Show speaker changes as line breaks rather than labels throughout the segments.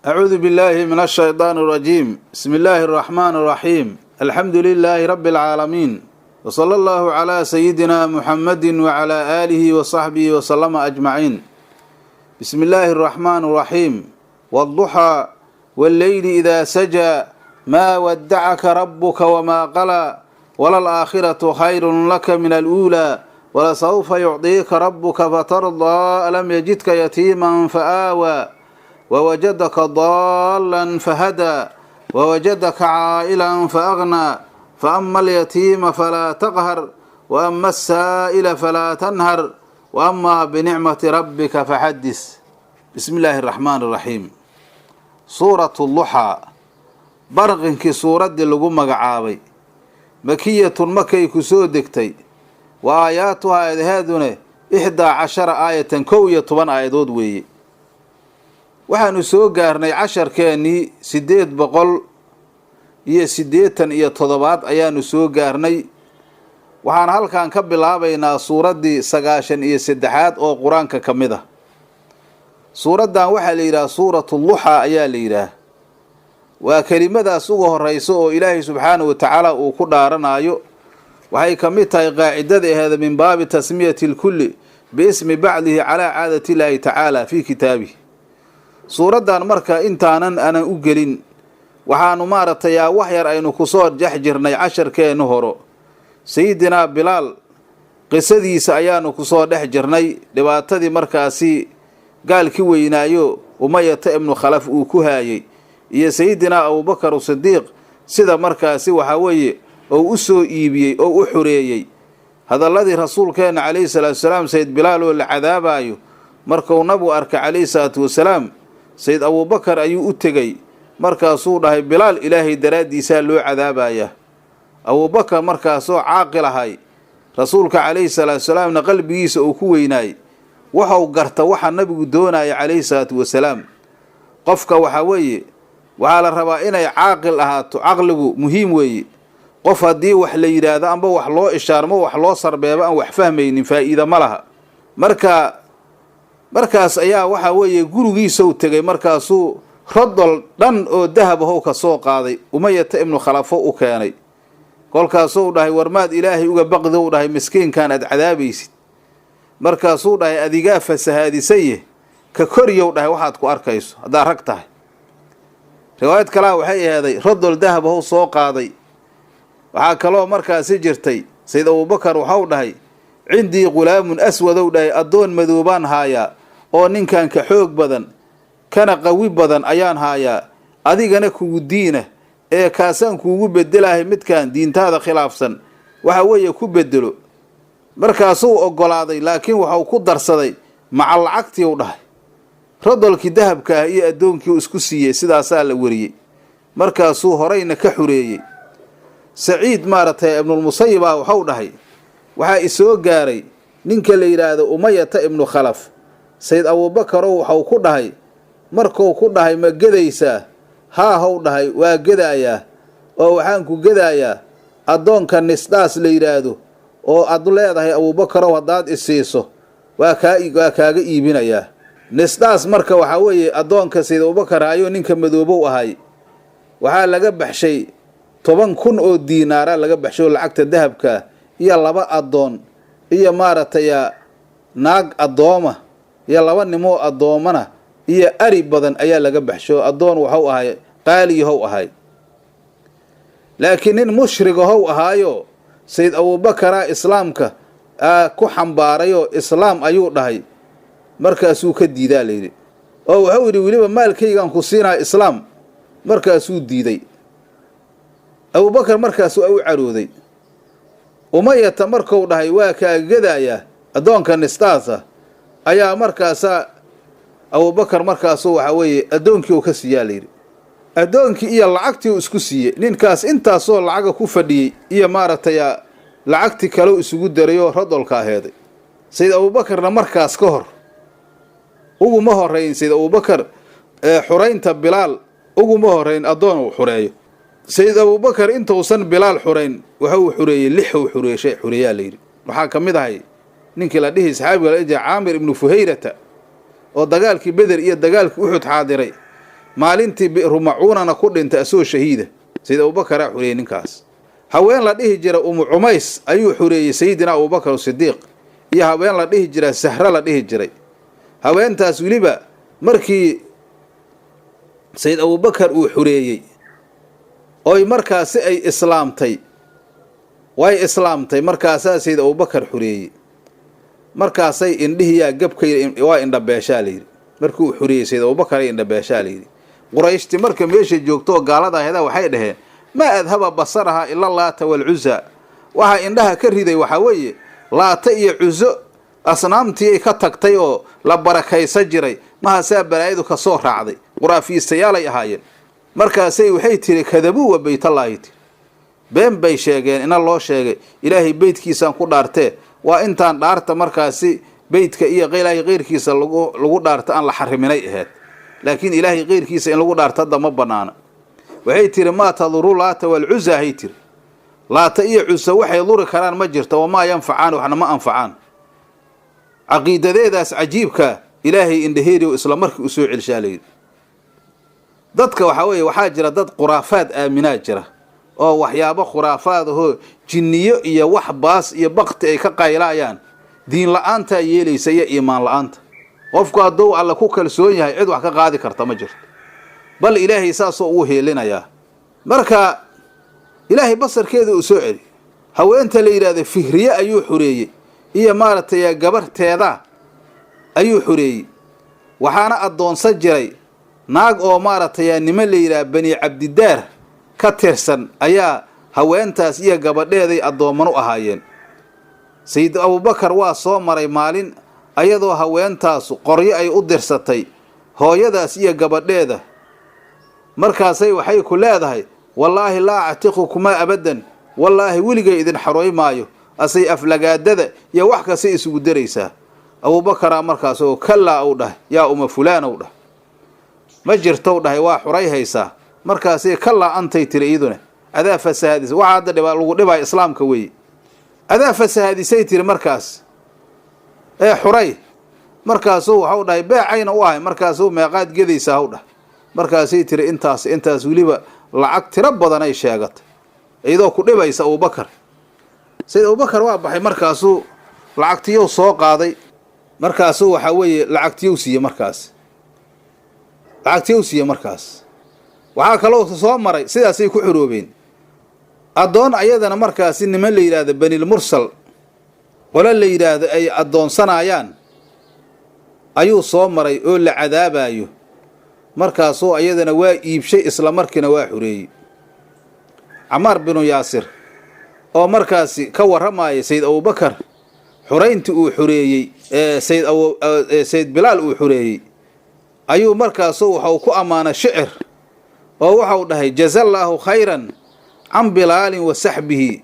Acuudu billaahi min ashaydaani arajiim. Bismi illaahi araxmaani araxiim. Alxamdu lilaahi rabbi alcaalamiin, wsala allahu calaa sayidina muxamadi wacalaa aalihi wa saxbihi wasalama ajmaciin. Bismi illaahi araxmaani araxiim. Wاlduxaa wاlleyli idaa sajaa, maa wadacaka rabuka wamaa qalaa, walalaakhiratu khayrun laka min aluulaa, walasawfa yucdiika rabuka fatardaa. Alam yajidka yatiiman faaawaa, wawajadaka daalan fahadaa, wawajadaka caa'ilan faaghnaa. Faama alyatiima falaa taqhar, waama asaa'ila falaa tanhar, waama binicmati rabbika faxadis. Bismi illaahi araxmaani araxiim. Suuratu Duxaa, barqinkii suuraddii lagu magacaabay, makiyatun, makay ku soo degtay. Wa aayaatuhaa, aayadaheedune, 11 aayatan, 11 aayadood weeye. Waxaanu soo gaarnay casharkeennii 887aad ayaanu soo gaarnay. Waxaan halkan ka bilaabaynaa suuraddii 93aad oo Qur-aanka ka mid ah. Suuraddan waxaa la yidhaha Suuratu Duxaa ayaa la yidhaah. Waa kelimadaas uga horeysa oo Ilaahay subxaanahu wa tacaala uu ku dhaaranaayo. Waxay ka mid tahay qaacidada aheeda min baabi tasmiyati lkulli biismi bacdihi calaa caadati illaahi tacaala fii kitaabih. Suuraddan marka intaanan aanan u gelin, waxaanu maaragtay wax yar aynu kusoo jex jirnay casharkeennu horo. Sayidinaa Bilaal qisadiisa ayaanu kusoo dhex jirnay, dhibaatadii markaasi gaalki weynaayo Umayata ibnu Khalaf uu ku haayey, iyo Sayidinaa Abuubakar Sidiiq sida markaasi waxaa weeye ou u soo iibiyey oo u xureeyey. Hadalladii rasuulkeenna calayhi salaatu wasalaam, Sayid Bilaal oo la cadaabaayo markuu nabigu arkay calayhi salaatu wasalaam, Sayid Abuubakar ayuu u tegey. Markaasuu dhahay: "Bilaal Ilaahay daraaddiisaa loo cadaabayaa." Abuubakar markaasoo caaqil ahay, rasuulka calayhi salaatu wasalaamna qalbigiisa uu ku weynaayey, waxau garta waxa nabigu doonaya calayhi salaatu wasalaam. Qofka waxaa weeye, waxaa la rabaa inay caaqil ahaato. Caqligu muhiim weeye. Qof haddii wax la yidhaahdo amba wax loo ishaarmo, wax loo sarbeebo, aan wax fahmaynin, faa'iida ma laha. Marka markaas ayaa waxaa weeye gurigiisou tegay. Markaasuu rodol dhan oo dahab ahow ka soo qaaday, Umayata ibnu Khalafo u keenay. Kolkaasuu dhahay: "Warmaad Ilaahay uga baqdow?" dhahay, "miskiinkan aad cadaabaysid." Markaasuu dhahay: "Adigaa fasahaadisaye, ka koriyow," dhahay, "waxaad ku arkayso haddaad rag tahay." Riwaayad kalaa waxay aheeday rodol dahab ahow soo qaaday. Waxaa kaloo markaasi jirtay, Sayid Abuubakar waxau dhahay: "Cindii ghulaamun aswadow," dhahay, "addoon madoobaan haayaa oo ninkan ka xoog badan kana qawi badan ayaan haayaa, adigana kugu diina, ee kaasaan kuugu bedelahay. Midkan diintaada khilaafsan waxa weeye ku bedelo." Markaasuu oggolaaday, laakiin waxau ku darsaday maca lacagtii u dhahay. Rodolkii dahabka ah iyo addoonkii u isku siiyey, sidaasaa la weriyey. Markaasuu horeyna ka xureeyey. Saciid maaragtay ibnulmusayib ah waxau dhahay: "Waxaa isoo gaaray ninka la yidhaahdo Umayata ibnu Khalaf. Sayid Abuubakarow waxau ku dhahay, markuu ku dhahay: 'Ma gedaysaa?' 'Haa,' how dhahay, 'waa gedaayaa, oo waxaan ku gedaayaa addoonka Nisdaas la yidhaahdo oo aad leedahay, Abuubakarow, haddaad isiiso waa kaaga iibinayaa.'" Nisdaas marka waxaa weeye addoonka Sayid Abuubakar ayuu ninka madoobow ahay. Waxaa laga baxshay 10,000 oo diinaara laga baxshay oo lacagta dahabkaa, iyo laba addoon, iyo maaragtay naag addooma, iyo laba nimoo addoomana, iyo ari badan ayaa laga baxshay. Oo addoon waxau ahay qaaliyahow ahay, laakiin nin mushrigahow ahaayo. Sayid Abuubakaraa islaamka ku xambaarayoo islaam ayuu dhahay. Markaasuu ka diidaa layidhi, oo wuxuu yidhi: "Weliba maalkaygaan ku siinaya islaam." Markaasuu diiday Abuubakar. Markaas waa u carooday Umayata. Marku dhahay: "Waa kaa gadayaa addoonka Nistaasa," ayaa markaasaa Abuubakar markaasuu waxaa weeye addoonkii uu ka siiyaa layidhi. Addoonkii iyo lacagtii uu isku siiyey ninkaas intaasoo lacaga ku fadhiyey, iyo maaragtay lacagtii kaleu isugu darayoo rodolka aheeday. Sayid Abuubakarna markaas ka hor uguma horeyn. Sayid Abuubakar xuraynta Bilaal uguma horeyn addoon uu xureeyo. Sayid Abuubakar intuusan Bilaal xurayn, waxa uu xureeyey lix uu xureeshay xureeyaa layidhi. Waxaa ka mid ahay ninkii la dhihi saxaabiga la dhihi Caamir ibnu Fuhayrata, oo dagaalkii Beder iyo dagaalkii Uxud xaadiray. Maalintii Bi'ru Macuunana ku dhintay asagoo shahiida. Sayid Abuubakaraa xureeyey ninkaas. Haween la dhihi jira Umu Cumays ayuu xureeyey Sayidina Abuubakar Sidiiq, iyo haween la dhihi jira Sahre la dhihi jiray. Haweentaas weliba markii Sayid Abuubakar uu xureeyey oy markaasi ay islaamtay, way islaamtay, markaasaa Sayid Abuubakar xureeyey. Markaasay indhihiyaa gabkay, waa indhabeeshaa layidhi. Markii uu xureeyey Sayid Abuubakar ay indhabeeshaa layidhi. Qurayshti marka meesha joogto oo gaalada aheeda waxay dhaheen: "Maa adhaba basaraha ila Laata walcuza." Waxaa indhaha ka riday waxaa weeye Laata iyo Cuso, asnaamtii ay ka tagtay oo la barakaysa jiray, mahaasaa balaayadu ka soo raacday. Quraafiistayaalay ahaayeen. Markaasay waxay tiri: "Kadabuu wa beytallaahi." Tiri: "Been bay sheegeen ina loo sheegay, Ilaahay beytkiisaan ku dhaartee." Waa intaan dhaarta markaasi beytka iyo Ilaahay keyrkiisa lagu dhaarta aan la xariminay ahayd, laakiin Ilaahay keyrkiisa in lagu dhaarto hadda ma banaana. Waxay tiri: "Maa taduru Laata walcuza," hay tiri. "Laata iyo Cusa waxay duri karaan ma jirto, wamaa yanfacaan, waxna ma anfacaan." Caqiidadeedaas cajiibka Ilaahay indhaheeriyo isla markii u soo celshaa layidhi. Dadka waxaa weeye, waxaa jira dad khuraafaad aaminaa jira oo waxyaabo khuraafaad ahoo jinniyo iyo wax baas iyo bakti ay ka qaylaayaan. Diin la-aantaa yeelaysa iyo iimaan la-aanta. Qofku hadduu Alle ku kalsoon yahay, cid wax ka qaadi karta ma jirto, bal Ilaahay saasoo ugu heelinayaa. Marka Ilaahay basarkeeda uu soo celi. Haweenta la yidhahda Fihriye ayuu xureeyey, iyo maaragtay gabarteeda ayuu xureeyey. Waxaana addoonsan jiray naag oo maaragtay niman la yidhaha Bani Cabdidaar ka tirsan ayaa haweentaas iyo gabadheeday addooman u ahaayeen. Sayid Abuubakar waa soo maray maalin ayadoo haweentaasu qoryo ay u dirsatay hooyadaas iyo gabadheeda. Markaasay waxay ku leedahay: "Wallaahi laa actiqukumaa abadan, wallaahi weligay idin xorooy maayo." Asay aflagaadada iyo wax kastay isugu daraysaa. Abuubakaraa markaasoo "Kallaa," uu dhahay, "yaa uma fulaan," uu dhahay, "ma jirtou," dhahay, "waa xuray haysaa." Markaasay "Kallaa antay," tiri iyaduna, "adaa fasahaadisay." Waxaa hadda dhiba lagu dhibaya Islaamka weeye. "Adaa fasahaadisay," tiri markaas, "ee xuray." Markaasuu waxau dhahay: "Beecayna u ahay." Markaasuu "Meeqaad gedaysaa?" haw dhahay. Markaasay tiri: "Intaas, intaas." Weliba lacag tiro badan ay sheegatay iyadoo ku dhibaysa Abuubakar. Sayid Abuubakar waa baxay, markaasuu lacagtiyow soo qaaday. Markaasuu waxaa weeye lacagtiyow siiye, markaas lacagtiyow siiye. Markaas waxaa kaloo soo maray, sidaasay ku xuroobeen addoon ayadana markaasi niman la yidhaahdo Banilmursal, qolo la yidhaahdo ay addoonsanaayaan ayuu soo maray oo la cadaabayo. Markaasuu ayadana waa iibshay, isla markiina waa xureeyey. Camaar binu Yaasir oo markaasi ka warramaya Sayid Abuubakar xurayntii uu xureeyey, sayid Sayid Bilaal uu xureeyey, ayuu markaasu waxau ku ammaanay shicir oo waxau dhahay: "Jaza allaahu khayran can Bilaalin wa saxbihi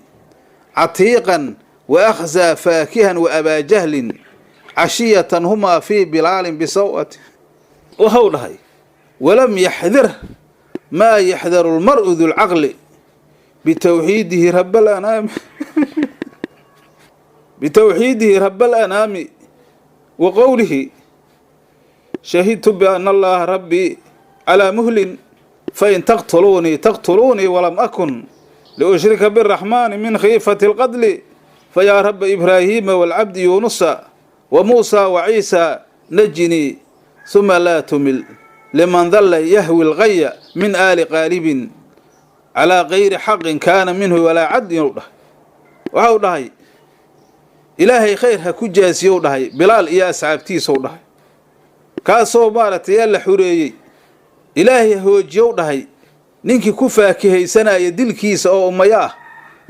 catiiqan wa akhzaa faakihan wa abaajahlin cashiyatan humaa fii Bilaalin bisawati." Waxau dhahay: "Walam yaxdir maa yaxdaru lmar'u dulcaqli bitawxiidihi rab alanaami, bitawxiidihi rab alanaami wa qowlihi: shahidtu biana allaha rabbii calaa muhlin, fain taqtuluunii taqtuluunii walam akun liushrika biraxmaani min khiifati alqatli, fayaa raba Ibraahiima waalcabdi Yuunusa wa Muusa wa Ciisa najinii, suma laa tumil liman dalla yahwi lgaya min aali qaalibin calaa gayri xaqin kaana minhu walaa cadlin." U dhahay, waxau dhahay: "Ilaahay khayr ha ku jaasiyow," dhahay, "Bilaal iyo asxaabtiisou," dhahay, "kaasoo maaragtay yaa la xureeyey. Ilaahay hoojiyow," dhahay, "ninkii ku faakihaysanaya dilkiisa oo Umayo ah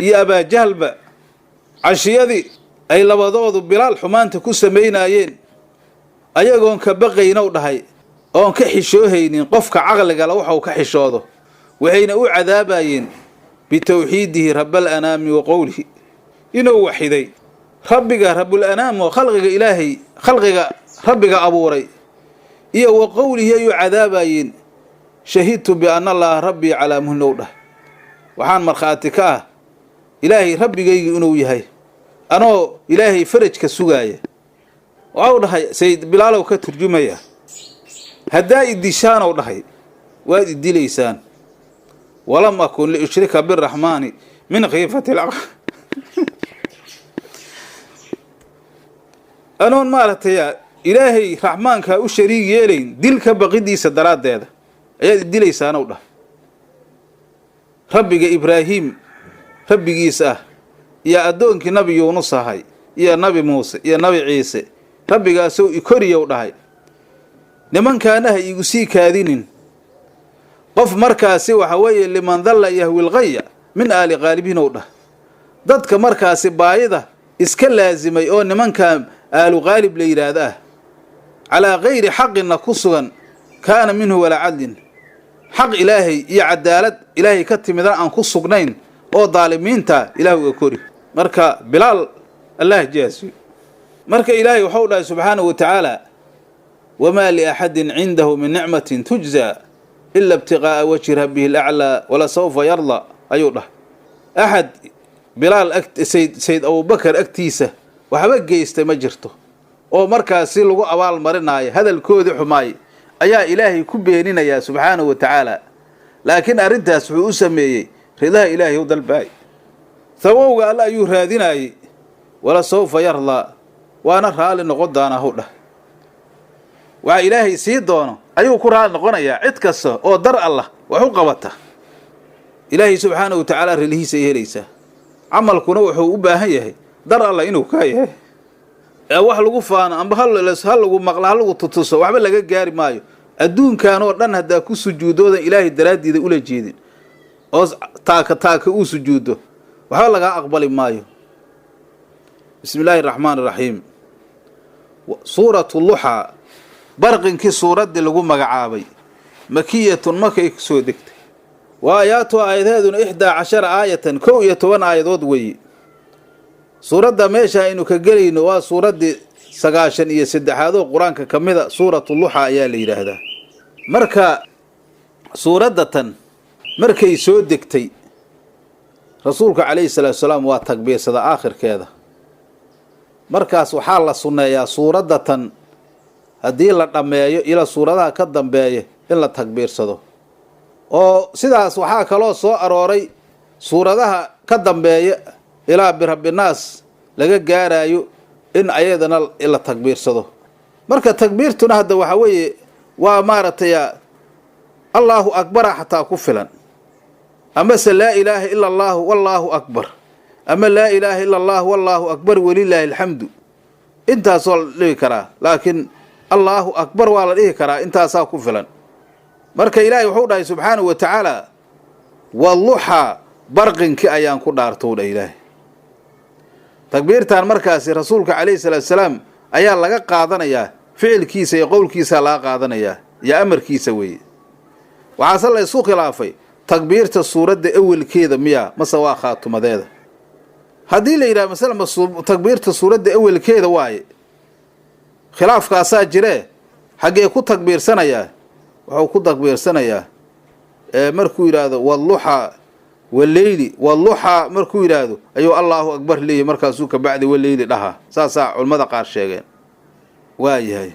iyo Abaajahlba cashiyadii ay labadoodu Bilaal xumaanta ku samaynaayeen, ayagoon ka baqaynow," dhahay, "oon ka xishoohaynin qofka caqligala waxau ka xishoodo. Waxayna u cadaabayeen bitawxiidihi rabal anaami wa qowlihi, inuu waxiday Rabbiga rabul anaam oo khalqiga Ilaahay, khalqiga Rabbiga abuuray, iyo wa qowlihi ayuu cadaabayeen: shahidtu biana allaha rabbii calaa muhnow," dhah, "waxaan markhaati ka ah Ilaahay Rabbigaygu inuu yahay, anoo Ilaahay farajka sugaaya." Waxau dhahay, Sayid Bilaalow ka turjumaya: "Haddaa i dishaanow," dhahay, Waad i dilaysaan. Walam akun liushrika biraxmaani min khiifati lcaq anoon maaragtay ilaahay raxmaankaa u shariig yeelayn dilka baqidiisa daraaddeeda ayaad i dilaysaanow dhah. Rabbiga Ibraahiim rabbigiisa ah iyo addoonkii Nabi Yuunus ahay iyo Nabi Muuse iyo Nabi Ciise, rabbigaasow ikoriyow dhahay, nimankaana ha iigu sii kaadinin qof markaasi waxa weeye liman dalla yahwilqaya min aali qaalibinow dhah, dadka markaasi baayida iska laasimay oo nimankan aalu qaalib la yidhaahdo ah, calaa kayri xaqinna ku sugan, kaana minhu walaa cadlin, xaq ilaahay iyo cadaalad ilaahay ka timidana aan ku sugnayn oo daalimiinta ilaah uga kori. Marka Bilaal allah jaasiyo. Marka ilaahay waxau dhahay subxaanahu wa tacaala: wamaa liaxadin cindahu min nicmatin tujzaa ila ibtiqaa'a wajhi rabbihi alaclaa walasawfa yarda, ayuu dhahay. Axad Bilaal Sayd Abubakar agtiisa waxba geystay ma jirto oo markaasi lagu abaal marinaayo. Hadalkoodii xumaay ayaa ilaahay ku beeninayaa subxaanahu wa tacaala, laakiin arrintaas wuxuu u sameeyey ridaha ilaahay u dalbaay, thawowga alle ayuu raadinaayey. Wala sawfa yardaa, waana raali noqon doonaa hu dhah. Waxa ilaahay sii doono ayuu ku raali noqonayaa. Cid kasta oo dar allah wax u qabata, ilaahay subxaanahu wa tacaala rilihiisa ay helaysaa. Camalkuna wuxuu u baahan yahay dar allah inuu kaa yahay. Ee wax lagu faano amba ha lagu maqla, ha lagu tutuso, waxba laga gaari maayo. Adduunkan oo dhan haddaa ku sujuudoodan ilaahay daraaddiida ula jeedin oo taaka taaka uu sujuudo, waxba lagaa aqbali maayo. Bismi illaahi araxmaan iraxiim. Suuratu Luxaa, barqinkii suuraddii lagu magacaabay, makiyatun, markay kusoo degtay, wa aayaatuha, aayadaheeduna, 11 aayatan, 11 aayadood weeye. Suuradda meesha aynu ka gelayno waa suuraddii 93aad oo qur-aanka ka mida. Suuratu Luxa ayaa la yidhaahdaa. Marka suuradda tan markay soo degtay, rasuulka calayhi salaatu salaam waa takbiirsada aakhirkeeda. Markaas waxaa la sunneeyaa suuradda tan haddii la dhammeeyo ila suuradaha ka dambeeya in la takbiirsado, oo sidaas waxaa kaloo soo arooray suuradaha ka dambeeya ilaa birabbinaas laga gaaraayo in ayadana la takbiirsado. Marka takbiirtuna hadda waxaa weeye waa maaragtay allaahu akbara xataa ku filan, amase laa ilaaha ila allaahu wallaahu akbar, ama laa ilaaha ila allahu wallaahu akbar welilaahi alxamdu, intaasoo la dhihi karaa, laakiin allaahu akbar waa la dhihi karaa, intaasaa ku filan. Marka ilaahay wuxuu dhahay subxaanahu wa tacaala: waluxaa, barqinkii ayaan ku dhaartow dha ilaahay. Takbiirtan markaasi rasuulka calayhi salaatu salaam ayaa laga qaadanayaa, ficilkiisa iyo qowlkiisa laga qaadanayaa iyo amarkiisa weeye. Waxaase la isu khilaafay takbiirta suuradda awelkeeda miyaa mase waa khaatumadeeda. Haddii la yidhaha masala takbiirta suuradda awelkeeda waaye, khilaafkaasaa jiree xaggee ku takbiirsanayaa? Wuxuu ku takbiirsanayaa markuu yidhaahdo waluxaa waleyli. Waluxaa markuu yidhaahdo ayuu allaahu akbar leeyahy, markaasuu kabacdi waleyli dhahaa. Saasaa culimmada qaar sheegeen. Waayahay,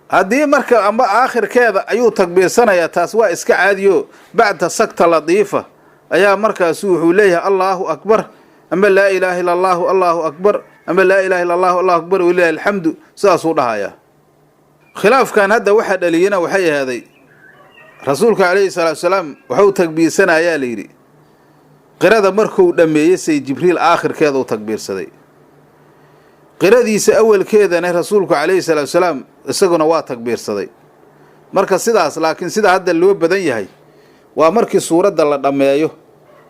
haddii marka amba aakhirkeeda ayuu takbiirsanayaa, taas waa iska caadiyo. Bacda sakta latiifa ayaa markaasu wuxuu leeyahay allaahu akbar, ama laa ilaaha illa allahu allaahu akbar, ama laa ilaha illa allahu allahu akbar walilahi alxamdu, sidaasuu dhahayaa. Khilaafkan hadda waxaa dhaliyena waxay ahaaday rasuulka calayhi salaatu salaam wuxuu takbiirsanayaa la yidhi qirada markuu dhammeeyey say Jibriil aakhirkeeda u takbiirsaday. Qiradiisa awalkeedana rasuulku calayhi salaatu salaam isaguna waa takbiirsaday. Marka sidaas, laakiin sida hadda loo badan yahay waa markii suuradda la dhammeeyo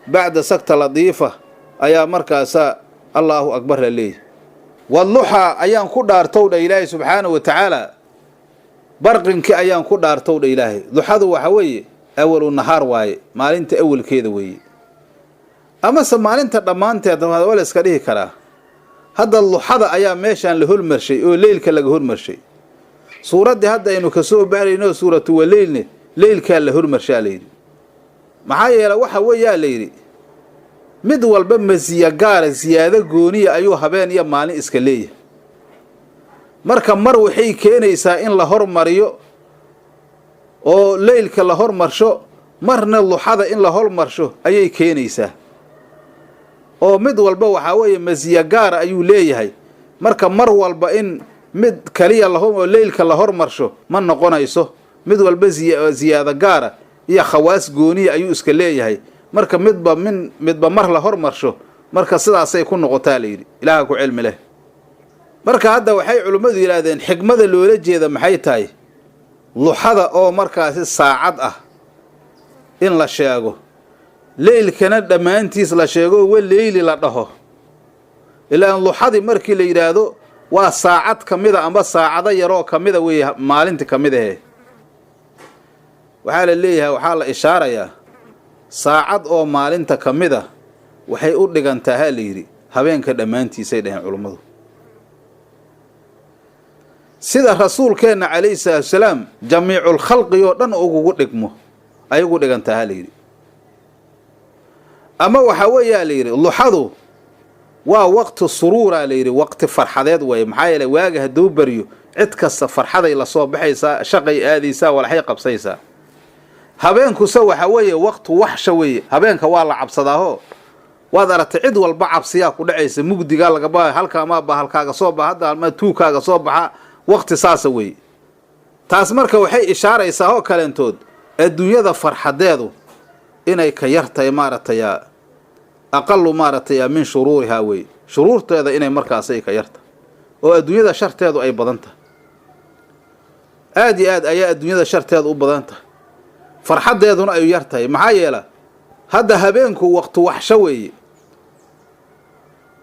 bacda sakta latiifa ayaa markaasaa allaahu akbar la leeyahy. Waluxaa ayaan ku dhaartow dha ilaahay subxaanahu wa tacaala, barqinkii ayaan ku dhaartow dha ilaahay. Duxadu waxa weeye awalu nahaar waaye, maalinta awalkeeda weeye, amase maalinta dhammaanteed waa la iska dhihi karaa. Hadda luxada ayaa meeshaan la hormarshay oo leylka laga hormarshay. Suuraddii hadda aynu kasoo baarayno, suuratu waleylne, leylkaa la hormarshaa layidhi. Maxaa yeele waxa weeyaa la yidhi mid walba masiya gaara, siyaado gooniya ayuu habeen iyo maalin iska leeyahay. Marka mar waxay keenaysaa in la hormariyo Oo leylka la hormarsho, marna luxada in la hormarsho ayay keenaysaa. Oo mid walba waxaa weeye masiya gaara ayuu leeyahay. Marka mar walba in mid kaliya oo leylka la hormarsho ma noqonayso. Mid walba ziyaado gaara iyo khawaas gooniya ayuu iska leeyahay. Marka midba min midba mar la hormarsho, marka sidaasay ku noqotaa la yidhi. Ilaaha ku cilmi leh. Marka hadda waxay culimmadu yidhaahdeen, xikmada loola jeeda maxay tahay luxada oo markaasi saacad ah in la sheego, leylkana dhammaantiis la sheego, wa leyli la dhaho? Ilaan luxadii markii la yidhaahdo waa saacad ka mida amba saacado yaroo ka mida weeye maalinta ka mid ahe. Waxaa la leeyahay, waxaa la ishaarayaa saacad oo maalinta ka mid a waxay u dhigantaa, ha la yidhi, habeenka dhammaantiisay dhaheen culummadu. Sida rasuulkeenna calayhi salaatu salaam jamiicul khalqi oo dhan ugugu dhigmo ay ugu dhigantaa, ha la yidhi. Ama waxaa weeyaa la yidhi, luxadu waa waqti suruuraa la yidhi, waqti farxadeed weeye. Maxaa yeele, waaga hadduu baryo cid kasta farxaday lasoo baxaysaa, shaqay aadaysaa, walaxay qabsaysaa. Habeenkuse waxa weeye waqti waxsha weeye. Habeenka waa la cabsadaaho, waad aragtay, cid walba cabsiyaa ku dhacaysa. Mugdigaa lagaba halkaamaa bahalkaaga soo baxa, hadda ama tuugkaaga soo baxa, waqti saasa weeye. Taas marka waxay ishaaraysaa oo kaleentood adduunyada farxadeedu inay ka yartahay, maaragtay, aqalu, maaragtay, min shuruurihaa weye. Shuruurteeda inay markaasay ka yartahay oo adduunyada sharteedu ay badan tahay. Aada iyo aad ayaa adduunyada sharteedu u badan tahay, farxaddeeduna ay yar tahay. Maxaa yeela, hadda habeenku waqti waxsho weeye,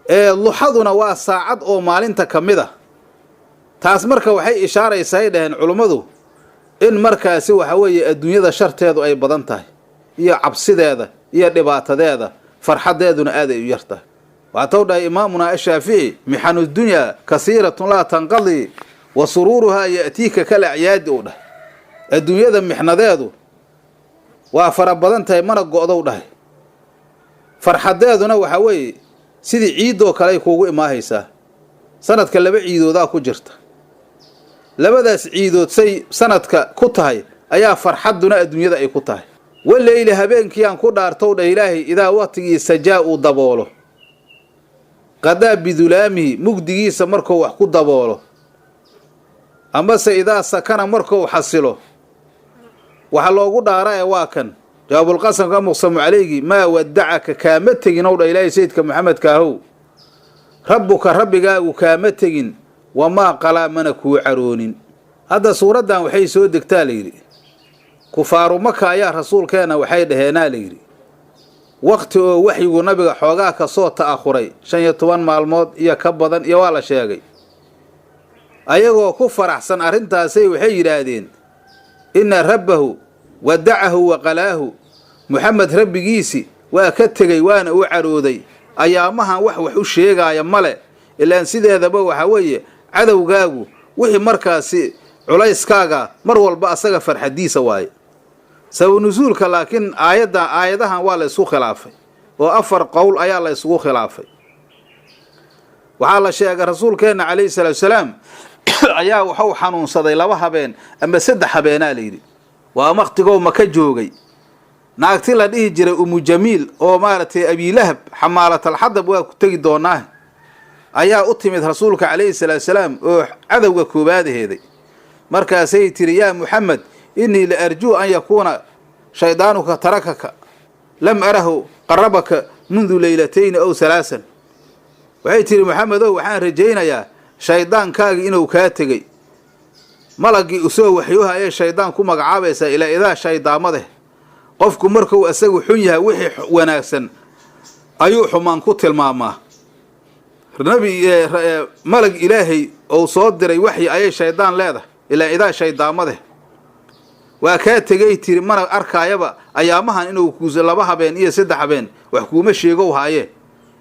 ee luxaduna waa saacad oo maalinta ka mid a. Taas marka waxay ishaaraysaa, dhaheen culummadu, in markaasi waxa weeye adduunyada sharteedu ay badan tahay iyo cabsideeda iyo dhibaatadeeda, farxaddeeduna aad ay u yar tahay. Waatau dhahay imaamuna Ashaafici: "Mixanu dunyaa kasiiratun laa tanqadi, wa suruuruhaa ya'tiika kal acyaadi," uu dhahay. Adduunyada mixnadeedu waa fara badan tahay, mana go'dow dhahay. Farxaddeeduna waxaa weeye sidii ciiddoo kale ay kuugu imaahaysaa. Sanadka laba ciidoodaa ku jirta. Labadaas ciidood say sanadka ku tahay ayaa farxadduna adduunyada ay ku tahay. Waleyli, habeenkiiyaan ku dhaartow dhah Ilaahay, idaa waqtigii sajaa uu daboolo, qadaa bidulaamihi, mugdigiisa markuu wax ku daboolo, amase idaa sakana, markuu xasilo. Waxa loogu dhaara ee waa kan jawaabulqasamka, muqsamu calaygi. Maa wadacaka, kaama tegin, ow dha Ilaahay, sayidka Maxamedka ahow, rabbuka, rabbigaagu kaama tegin, wamaa qalaa, mana kuu caroonin. Hadda suuraddan waxay soo degtaa, la yidhi, kufaaru Maka ayaa rasuulkeenna waxay dhaheenaa, la yidhi, wakti oo waxyigu nabiga xoogaa ka soo ta'akhuray 15 maalmood iyo ka badan iyo waa la sheegay. Ayagoo ku faraxsan arrintaasay waxay yidhaahdeen: "Inna rabbahu wadacahu wa qalaahu." Muxamed rabbigiisi waa ka tegey, waana u carooday. Ayaamahan wax u sheegaaya male. Ilaan sideedaba waxaa weeye, cadowgaagu wixii markaasi culayskaaga mar walba asaga farxadiisa waaye. Sabab nusuulka laakiin aayadda, aayadahan waa la ysku khilaafay oo afar qowl ayaa la isugu khilaafay. Waxaa la sheegay rasuulkeenna calayhi salaatu salaam ayaa waxuu xanuunsaday 2 habeen ama 3 habeenaa la yidhi. Waa waktigoo Maka joogay. Naagti la dhihi jiray Umu Jamiil oo maaragtay Abiilahab xamaalatalxadab, waa ku tegi doonaa, ayaa u timid rasuulka calayhi salaatu salaam oo cadowga koobaadaheeday. Markaasay tiri: "Yaa Muxamed, innii la arjuu an yakuuna shaydaanuka tarakaka, lam arahu qarabaka mundu leylatayni ow halaasan." Waxay tihi: "Maxamedow, waxaan rajaynayaa shaydaankaagii inuu kaa tegey." Malaggii usoo waxyooha ayay shaydaan ku magacaabaysaa. Ilaa idaa shaydaamadeh, qofku markuu isagu xun yahay, wixii wanaagsan ayuu xumaan ku tilmaamaa. Nabi, malag Ilaahay ou soo diray waxyi ayay shaydaan leedahay. Ilaa idaa shaydaamadeh waa kaa tegay, tiri, mana arkaayaba ayaamahan inuu kuuso 2 habeen iyo 3 habeen wax kuuma sheegow haaye.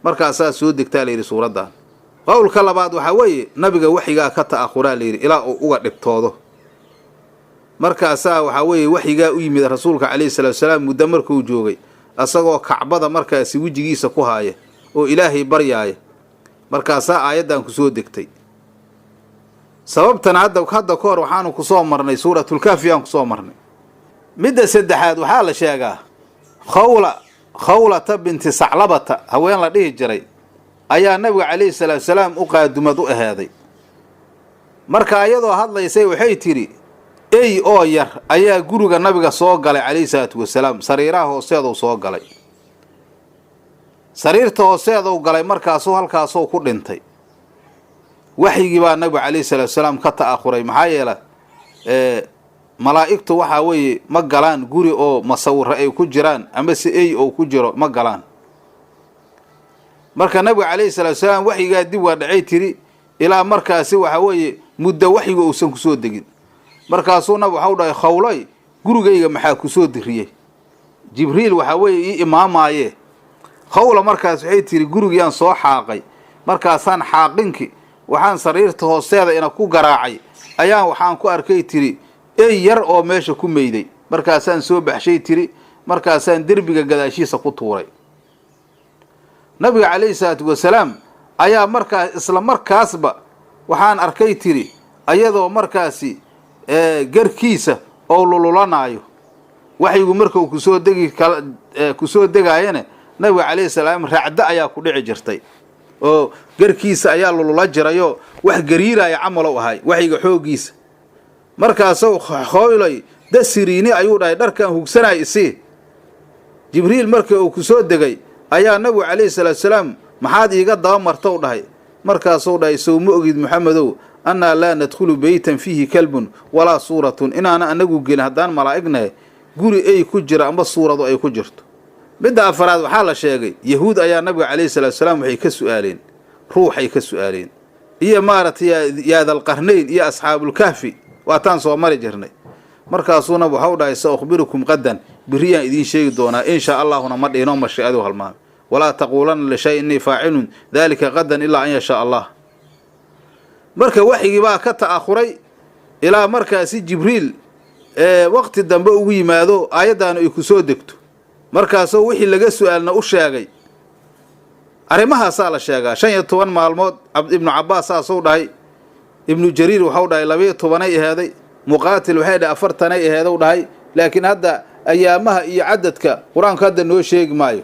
Markaasaa soo degtaa, layidhi, suuraddan. Qowlka labaad waxaa weeye nabiga waxyigaa ka ta'akhuraa, layidhi, ilaa uu uga dhibtoodo. Markaasaa waxaa weeye waxyigaa u yimid rasuulka calayhi salaatu salaam muddo markuu joogay, asagoo Kacbada markaasi wejigiisa ku haaya oo Ilaahay baryaaya. Markaasaa aayaddan kusoo degtay. Sababtana hadda ka hor waxaanu kusoo marnay Suuratulkahfi aan kusoo marnay. Midda saddexaad waxaa la sheegaa Khawla, Khawlata binti Saclabata, haween la dhihi jiray ayaa nabiga calayhi salaatu salaam u qaadumad u aheeday. Marka iyadoo hadlaysay waxay tidhi, ey oo yar ayaa guriga nabiga soo galay calayhi salaatu wasalaam, sariiraha hoosteeduu soo galay, sariirta hoosteeduu galay, markaasuu halkaasuu ku dhintay. Waxyigii baa nabiga calayhi salaatu salaam ka ta'akhuray, maxaa yeele malaa'igtu waxaa weeye ma galaan guri oo masawiro ay ku jiraan ama se ey oo ku jiro ma galaan. Marka nabiga calayhi salaatu salaam waxyigaa dib waa dhacay tiri, ilaa markaasi waxa weeye muddo waxyiga uusan kusoo degin. Markaasuu nabig waxau dhahay, khawloy, gurigayga maxaa kusoo diriyey? Jibriil waxaa weeye ii imaamaaye. Khawla markaas waxay tiri, gurigiyaan soo xaaqay, markaasaan xaaqinki waxaan sariirta hoosteeda ina ku garaacay, ayaan waxaan ku arkay tiri ey yar oo meesha ku meyday. Markaasaan soo baxshay tiri, markaasaan derbiga gadaashiisa ku tuuray. Nabiga calayhi salaatu wasalaam ayaa markaas isla markaasba waxaan arkay tiri ayadoo markaasi garkiisa oo lululanaayo. Waxyigu markau kusoo degi kusoo degaayana nabiga calayhi salaam racdo ayaa ku dhici jirtay oo garkiisa ayaa lulula jirayoo wax gariiraya camalow ahay waxyiga xooggiisa. Markaasou khooylay dasiriini ayuu dhahay, dharkan hugsanay isii. Jibriil markii uu kusoo degay ayaa nabigu calayhi salaatu salaam, maxaad iiga daba martow dhahay. Markaasuu dhahay, sow ma ogid Maxamedow annaa laa nadkhulu beytan fiihi kalbun walaa suuratun, inaana anagu gelin haddaan malaa'ignahay guri ay ku jira amba suuradu ay ku jirto. Midda afaraad waxaa la sheegay, yahuud ayaa nabiga calayhi salaatu salaam waxay ka su'aaleen ruuxay ka su'aaleen iyo maaragtay yaadalqarnayn iyo asxaabulkahfi, waataan soo mari jirnay. Markaasuuna waxau dhahay, sa ukhbirukum qadan, biriyaan idiin sheegi doonaa inshaa allahuna ma dhihinoo mashiicadu halmaamay. Walaa taquulanna lishay innii faacilun daalika qadan ilaa an yashaa allah. Marka waxyigii baa ka ta'akhuray ilaa markaasi Jibriil waqti dambe ugu yimaado, aayaddaanu ay ku soo degto, markaasoo wixii laga su-aalna u sheegay. Arrimahaasaa la sheegaa 15 maalmood. Ibnu Cabbaas saasuu dhahay. Ibnu Jariir waxau dhahay 12-ay aheeday. Muqaatil waxay dhahay 40-ay aheedow dhahay. Laakiin hadda ayaamaha iyo cadadka qur-aanku hadda noo sheegi maayo.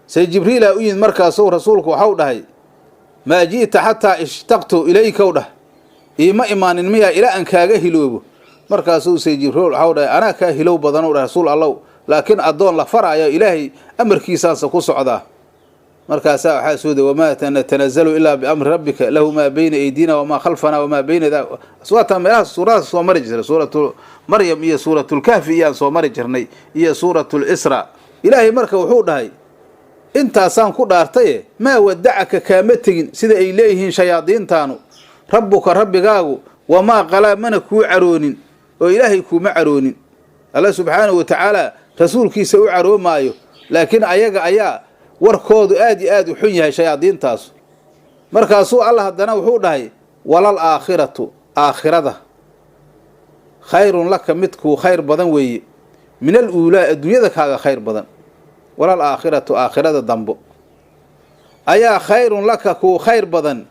Say Jibriilaa u yimid, markaasuu rasuulku waxau dhahay, maa ji'ta xataa ishtaqtu ilaykow dhah, iima imaanin miyaa ilaa aan kaaga hiloobo? Markaasuu say Jibriil waxau dhahay, anaa kaa hilow badanow dhah rasuul allow, laakiin addoon la faraayo ilaahay amarkiisaansa ku socdaa. Markaasaa waxaa soo deg, wamaa natanazalu ilaa biamri rabbika lahu maa bayna aydina wamaa khalfana wamaa bayna da. Waataa meelahaas suuradaas soo mari jirnay, suuratu Maryam iyo suuratulkahfi iyaan soo mari jirnay iyo suuratulisra. Ilaahay marka wuxuu dhahay, intaasaan ku dhaartaye, maa wadacaka kaama tegin sida ay leeyihiin shayaadiintaanu, rabbuka rabbigaagu, wamaa qalaa mana kuu caroonin, oo ilaahay kuuma caroonin. Alla subxaanahu watacaala rasuulkiisa u caroomaayo, laakiin ayaga ayaa warkoodu aad iyo aad u xun yahay shayaadiintaasu. Markaasuu alla haddana wuxuu dhahay, walal aakhiratu aakhirada khayrun laka midkuu khayr badan weeye, min al uulaa adduunyada kaaga khayr badan. Walal aakhiratu aakhirada dambo ayaa khayrun laka kuu khayr badan,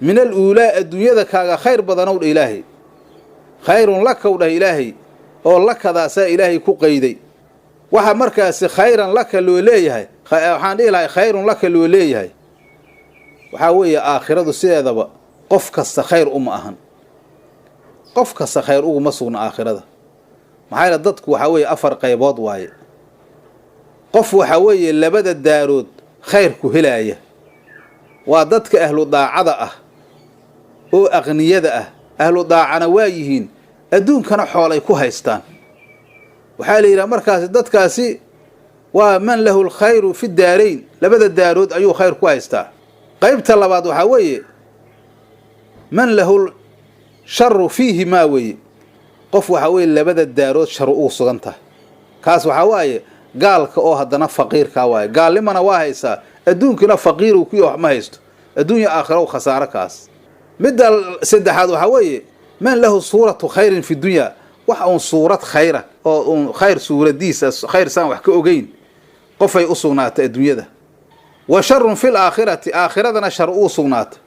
min al uulaa adduunyada kaaga khayr badanow dha ilaahay. Khayrun lakaw dhah ilaahay, oo lakadaasaa ilaahay ku qayday. Waxa markaasi khayran laka loo leeyahay, waxaan dhihi lahay khayrun laka loo leeyahay, waxaa weeye aakhiradu sideedaba qof kasta khayr uma ahan, qof kasta khayr uguma sugna aakhirada. Maxaa yeele dadku waxaa weeye afar qaybood waaye. Qof waxaa weeye labada daarood khayrku helaaya, waa dadka ahlu daacada ah oo aqniyada ah. Ahlu daacana waa yihiin, adduunkana xoolay ku haystaan. Waxaa la yidhaha markaasi dadkaasi waa man lahu alkhayru fi daarayn, labada daarood ayuu khayr ku haystaa. Qaybta labaad waxaa weeye man lahu sharu fiihimaa weeye, qof waxaa weeye labada daarood sharu ugu sugan tahay. Kaas waxaa waaye gaalka oo haddana faqiirkaa waaye, gaalnimana waa haysaa, adduunkina faqiiru kuya wax ma haysto, adduunya aakhira u khasaaro kaas. Midda saddexaad waxaa weeye man lahu suuratu khayrin fi dunya, wax uun suurad khayra oo uun khayr suuradiisa khayr saan wax ka ogeyn qofay u sugnaatay adduunyada. Wa sharun fil aakhirati, aakhiradana shar uu sugnaata.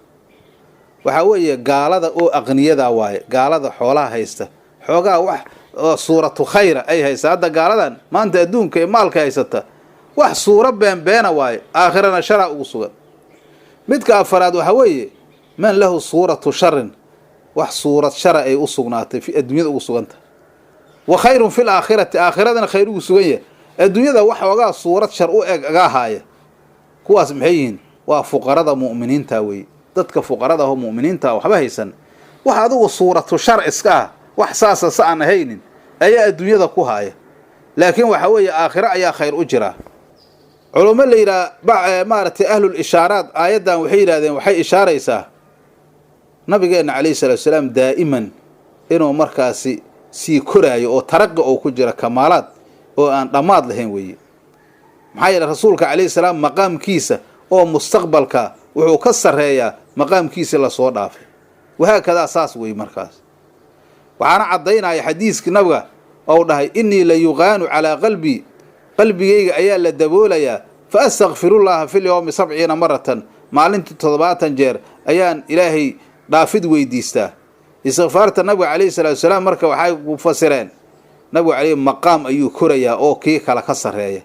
Waxaa weeye gaalada oo aqniyada waaye, gaalada xoolaha haysta, xoogaa wax oo suuratu khayra ay haysa. Hadda gaaladan maanta adduunka ee maalka haysata wax suuro beenbeena waaye, aakhirana sharaa ugu sugan. Midka afaraad waxaa weeye man lahu suuratu sharin, wax suurad shara ay u sugnaatay fi adduunyada ugu sugantah, wa khayrun fi laakhirati, aakhiradana khayr ugu sugan yahay. Adduunyada wax oogaa suurad shar u eg agaa haaya. Kuwaas maxay yihiin? Waa fuqarada mu'miniinta weeye. Dadka fuqarada aho mu'miniinta waxba haysan, wax adigu suuratu shar iska ah, wax saasa sa aan ahaynin ayaa adduunyada ku haaya, laakiin waxa weeye aakhiro ayaa khayr u jiraa. Culummo la yidhaha maaragtay ahlul ishaaraat aayaddan waxay yidhahdeen waxay ishaaraysaa nabigeenna calayhi salatu salaam daa'iman inuu markaasi sii koraayo oo taraqi oo ku jira kamaalaad oo aan dhammaad lahayn weeye. Maxaa yeele rasuulka calayhi salaam maqaamkiisa oo mustaqbalka wuxuu ka sarreeyaa maqaamkiisii lasoo dhaafay. Wahaakadaa saas weeye. Markaas waxaana caddaynaya xadiiskii nabiga ou dhahay innii la yuqaanu calaa qalbii, qalbigayga ayaa la daboolayaa, fa astakfirullaaha fil yowmi 70 maratan, maalintii 70 jeer ayaan ilaahay dhaafid weydiistaa. Istikfaarta nabiga calayhi salaatu wasalaam marka waxay ku fasireen nabigu calayhi maqaam ayuu korayaa oo kii kale ka sarreeya,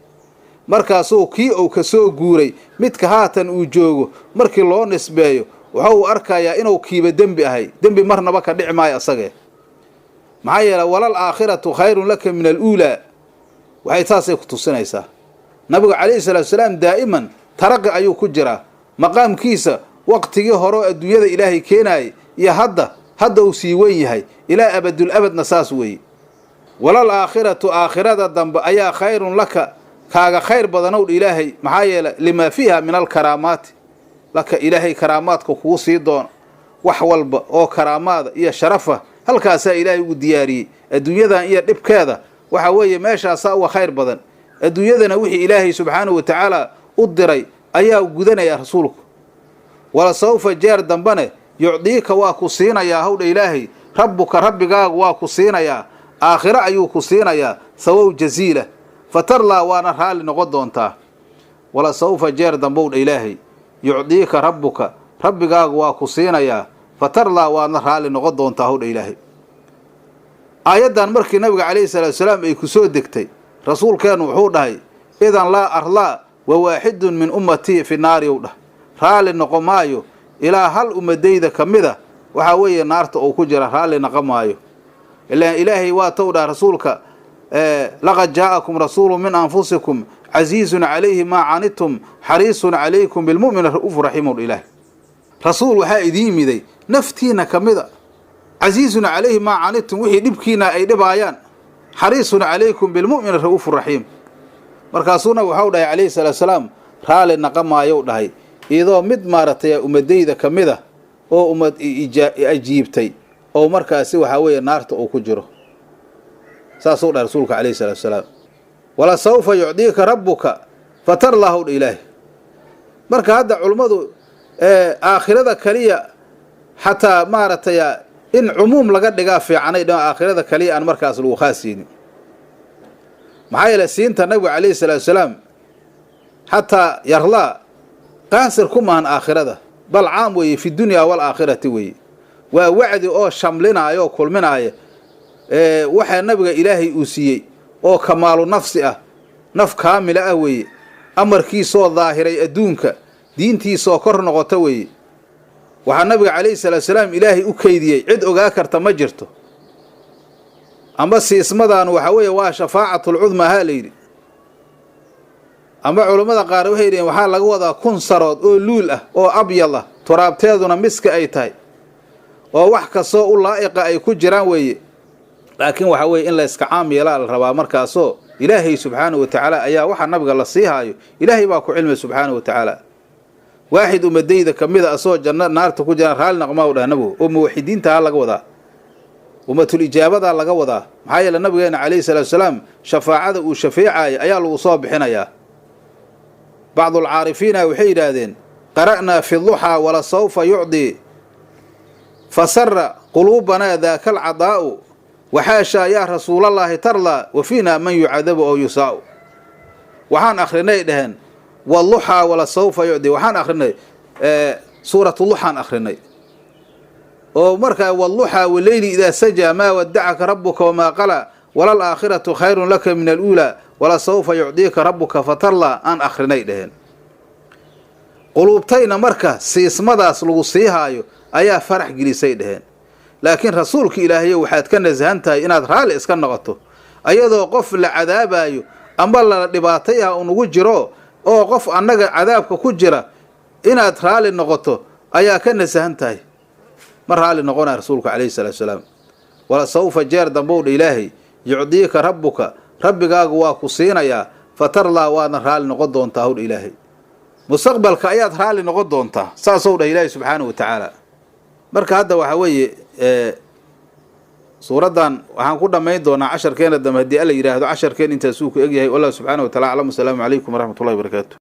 markaasuu kii uu ka soo guuray midka haatan uu joogo markii loo nisbeeyo waxa uu arkayaa inuu kiiba dembi ahay, dembi marnaba ka dhici maayo asagee. Maxaa yeele walal aakhiratu khayrun laka min aluulaa, waxay saasay ku tusinaysaa. Nabigu calayhi salaatu wasalaam daa'iman taraqi ayuu ku jiraa, maqaamkiisa waqtigii horeo adduunyada ilaahay keenaayay iyo hadda uu sii weyn yahay ilaa abadul abadna saas weeye. Walal aakhiratu, aakhirada dambe ayaa khayrun laka, kaaga khayr badanow ilaahay, maxaa yeele limaa fiiha min alkaraamaati laka, ilaahay karaamaadka kugu sii doono, wax walba oo karaamaada iyo sharafa halkaasaa ilaahay ugu diyaariyey. Adduunyadan iyo dhibkeeda waxa weeye meeshaasaa uga khayr badan. Adduunyadana wixii ilaahay subxaanahu wa tacaala u diray ayaa gudanaya rasuulku. Wala sawfa, jeer dambane, yucdiika waa ku siinayaa howdha ilaahay, rabbuka rabbigaagu waa ku siinayaa, aakhiro ayuu ku siinayaa sawow jaziila, fatarlaa waana raalli noqon doontaa. Wala sawfa, jeer dambowdha ilaahay, yucdiika rabbuka rabbigaagu waa ku siinayaa, fatarlaa waadna raalli noqon doontaa howdha ilaahay. Aayaddan markii nabiga calayhi salaatu salaam ay ku soo degtay, rasuulkeennu wuxuu dhahay idan laa arlaa wa waaxidun min ummatii fi naari, u dhah raalli noqo maayo ilaa hal ummadayda ka mida waxaa weeye naarta uu ku jira, raalli noqo maayo. Ilaan ilaahay waa tow dhaha rasuulka laqad jaa'akum rasuulu min anfusikum casiizun calayhi maa canidtum xariisun calaykum bilmu'mini ra'uufu raxiim. Ilaah rasuul waxaa idiin yimiday naftiina ka mida, casiizun calayhi maa canidtum, wixii dhibkiina ay dhibaayaan, xariisun calaykum bilmu'mini ra'uufu raxiim. Markaasuuna waxau dhahay calayhi salaatu salaam raalli naqa maayou dhahay iyadoo mid maaragtay ummadayda ka mid a oo ummad ajiibtay oo markaasi waxaa weeye naarta uu ku jiro, saasuu dhahay rasuulka calayhi salaatu salaam. Wala sawfa yucdiika rabbuka fatarlaahu dha ilaahi. Marka hadda culummadu aakhirada kaliya xataa maaragtay in cumuum laga dhigaa fiicanay dhan, aakhirada kaliya aan markaas lagu khaas siinin. Maxaa yeele siinta nabiga calayhi salaatu salaam xataa yarlaa qaasir ku maahan aakhirada, bal caam weeye fi dunyaa waalaakhirati weeye. Waa wacdi oo shamlinaayo oo kulminaaya waxaa nabiga ilaahay uu siiyey oo kamaalu nafsi ah, naf kaamila ah weeye, amarkiisoo daahiray adduunka, diintiisoo kor noqota weeye. Waxaa nabiga calayhi salaatu salaam ilaahay u keydiyey cid ogaa karta ma jirto. Amba siismadan waxaa weeye waa shafaacatul-cudmaa haa la yidhi. Amba culummada qaar waxay yidhaheen waxaa laga wadaa 1000 sarood oo luul ah oo abyad ah, turaabteeduna miska ay tahay, oo wax kastoo u laa'iqa ay ku jiraan weeye. Laakiin waxaa weeye in la iska caam yeelaa la rabaa markaasoo ilaahay subxaanahu wa tacaala ayaa waxaa nabiga la sii haayo, ilaahay baa ku cilmay subxaanahu wa tacaala. Waaxid ummadayda ka mida asoo janno naarta ku jiraan raalli naqmaa u dhaha nabigu, oo muwaxidiintaha laga wadaa, ummatul ijaabadaa laga wadaa. Maxaa yeele nabigeena calayhi salaatu salaam shafaacada uu shafeecaayo ayaa lagu soo bixinayaa. Bacdulcaarifiina waxay yidhaahdeen qara'naa fi duxaa wala sawfa yucdii fasara quluubanaa daaka alcadaa'u waxaashaa yaa rasuulallaahi tarlaa wa fiinaa man yucadabu ow yusaa'u. Waxaan akhrinay dhaheen waluxaa wala sawfa yucdii, waxaan akhrinay suuratu luxaan akhrinay oo markaa waluxaa waleyli idaa sajaa maa wadacaka rabbuka wamaa qalaa Walal aakhiratu khayrun laka min aluulaa, wala sawfa yucdiika rabbuka fatarlaa aan akhrinay dheheen. Quluubtayna marka siismadaas lagu siihaayo ayaa farax gelisay dheheen. Laakiin rasuulka ilaahayo, waxaad ka nasahan tahay inaad raalli iska noqoto ayadoo qof la cadaabaayo ama lala dhibaatay ah unugu jiro, oo qof annaga cadaabka ku jira inaad raalli noqoto ayaa ka nasahan tahay. Ma raalli noqonaya rasuulka calayhi salaatu salaam. Wala sawfa, jeer dambow dha Ilaahay, yucdiika rabbuka, rabbigaagu waa ku siinayaa, fatarlaa, waadna raalli noqon doontaa howdha Ilaahay. Mustaqbalka ayaad raalli noqon doontaa, saasou dhah Ilaahay subxaanahu wa tacaala. Marka hadda waxaa weeye, suuraddan waxaan ku dhammayn doonaa casharkeena dambe haddii Alla yidhaahdo. Casharkeen intaasuu ku egyahay. Wallahu subxaana wa tacala aclam. Wasalaamu calaykum waraxmat ullahi barakaatu.